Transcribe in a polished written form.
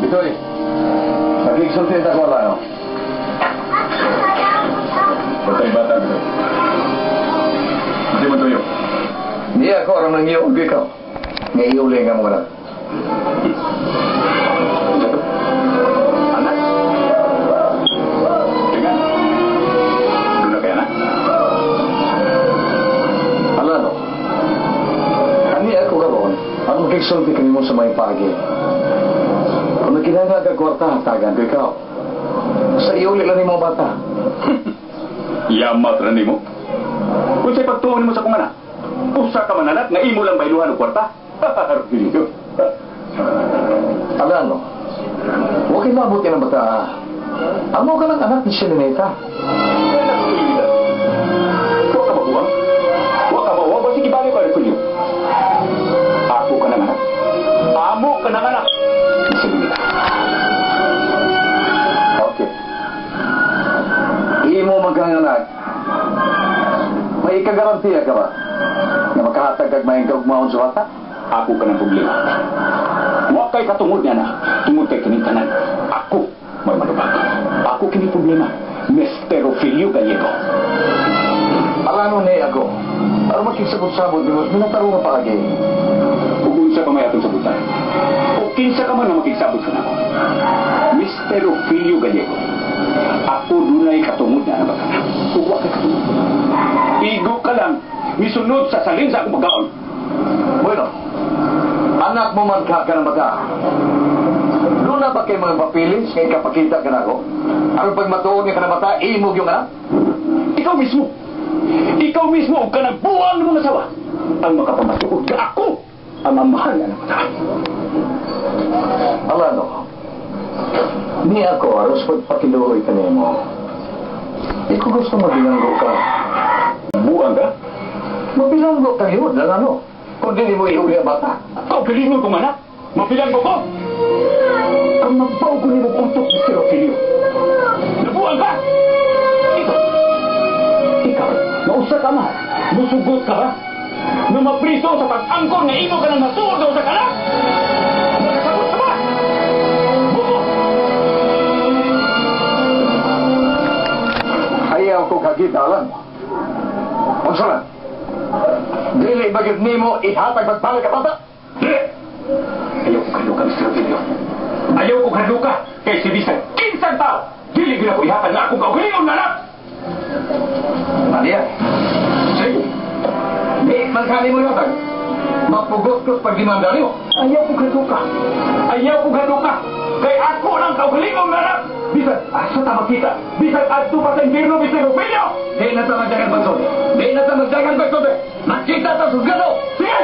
Bitoy, magigsulti ta ko lang, no? Patay bata, Bitoy. Hindi mo tuyo. Di ako aron nang iyo ikaw. Nga iuli nga mga anak. Anak? Teka. Doon na kaya na? Alano, ani ako karon, ang magigsulti kanimo sa may pagi. Kung nagkinahanglan ka kwarta, hatagan ko ikaw. Sa iuli lang nimo bata. Yamat ra nimo. Kung sa'y pagtuon nimo sa kong anak, usa ka man anak nga imo lang bayluhan og kwarta. Arpilyo. Alano, huwag kay mabuti ng bata. Amo ka lang anak ni Selenita. Wa ka mabuang? Wa ka mabuang? Basta gibali ka, Arpilyo. Ako ka ng anak. Amo ka ng anak. Ni Selenita. Okay. Imo man kang anak. May ikagarantiya ka ba? Nga makahatag kag may kaugmaon sa bata? Ako ka ng problema. Wa kay katungod niya na. Tungod kay kining tanan. Ako may manubag. Ako kini problema. Mr. Ofelio Gallego. Alano ni ako. Aron makigsabot-sabot nimo, minatarong nga paagi. Ug unsa pa may atong sabutan? O kinsa ka man na makigsabot sa nako? Mr. Ofelio Gallego. Ako dunay katungod na bata. Ug wa kay katungod. Igo ka lang misunod sa salin sa akong pagkaon. Bueno, anak mo man ka ng bata. Doon na ba kay mga papilis nga ikapakita ka nako? Aron pag matuon nga ka ng bata, imog yung anak? Ikaw mismo. Ikaw mismo og kanang buwang ng mga asawa ang makapamatuod ka ako ang amahan nga ng bata. Alano, ni ako aros pagpakiluoy ka nimo. Di ko gusto mabilanggo ka. Buang ka? Mabilanggo kayo, ano? Kung dili mo iuli ang bata. Kaugalingon kong anak. Mabilanggo ko. Ang magbaw ko nimo utok, Mr. Ofelio. Nabuang ka? Ikaw. Ikaw, nausa ka man. Musugot ka ba? Nga mapriso sa pag-angkon nga imo ka nang matuod daw sa kanak? Nakasabot ka ba? Buko! Ayaw ko kagita, alam. Unsa man? Dili ba gyud nimo ihatag pagbalik ka bata? Dili! Ayaw ko kadluka, Mr. Ofelio. Ayaw ko kadluka kay si bisan kinsang tao. Dili gyud ako ihatag na akong kaugalingon na anak. Maria, Sige. di man kani mo ihatag. Mapugot ko sa pagdemanda nimo. Ayaw ko kadluka. Ayaw ko kadluka. Kay ako lang kaugalingon na anak. Bisan asa ta makita. Bisan adto pa sa impierno, Mr. Ofelio. Di na ta magdagan pagsulti. Di na ta magdagan pagsulti. Makita ta sugado. Sige!